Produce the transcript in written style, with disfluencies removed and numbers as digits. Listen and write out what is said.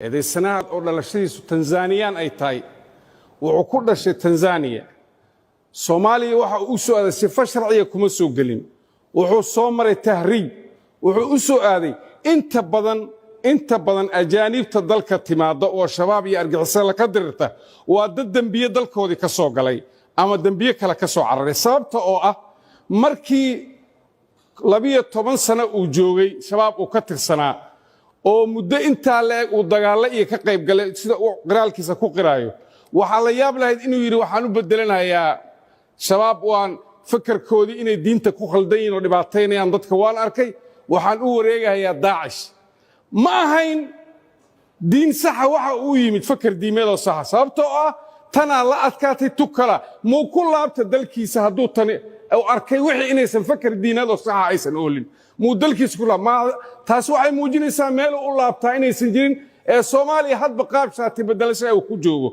Eedaysanahaad oo dhalashadiisu Tanzaniyaan ay tahay, wuxuu ku dhashay Tanzaniya. Soomaaliya waxa uu u soo aaday sifo sharciya kuma soo gelin. Wuxuu soo maray tahriib, wuxuu u soo aaday. Inta badan ajaaniibta dalka timaadda oo Shabaab iyo argixisada ka dirirta waa dad dembiye dalkoodii ka soo galay ama dembiye kale ka soo cararay. Sababta oo ah, markii 12 sano uu joogay, Shabaab uu ka tirsanaa oo muddo intaa la-eg uu dagaallo iyo ka qayb galay, sida uu qiraalkiisa ku qiraayo, waxaa la yaab lahayd inuu yidhi: "Waxaan u bedelanayaa Shabaab, waan fakarkoodii inay diinta ku khaldan yihin oo dhibaataynayaan dadka waan arkay, waxaan u wareegahayaa Daacish." Ma ahayn diin saxa waxa uu yimid, fakar diimeedoo saxa, sababtoo ah tanaa la adkaatay tukala. Muu ku laabta dalkiisa hadduu tani u arkay wixii inaysan fakar diineedoo saxa aysan oolin? Muu dalkiisa ku laab? Taasi waxay muujinaysaa meeluu u laabtaa inaysan jirin ee Soomaaliya hadba qaab shaati bedelasha uu ku joogo.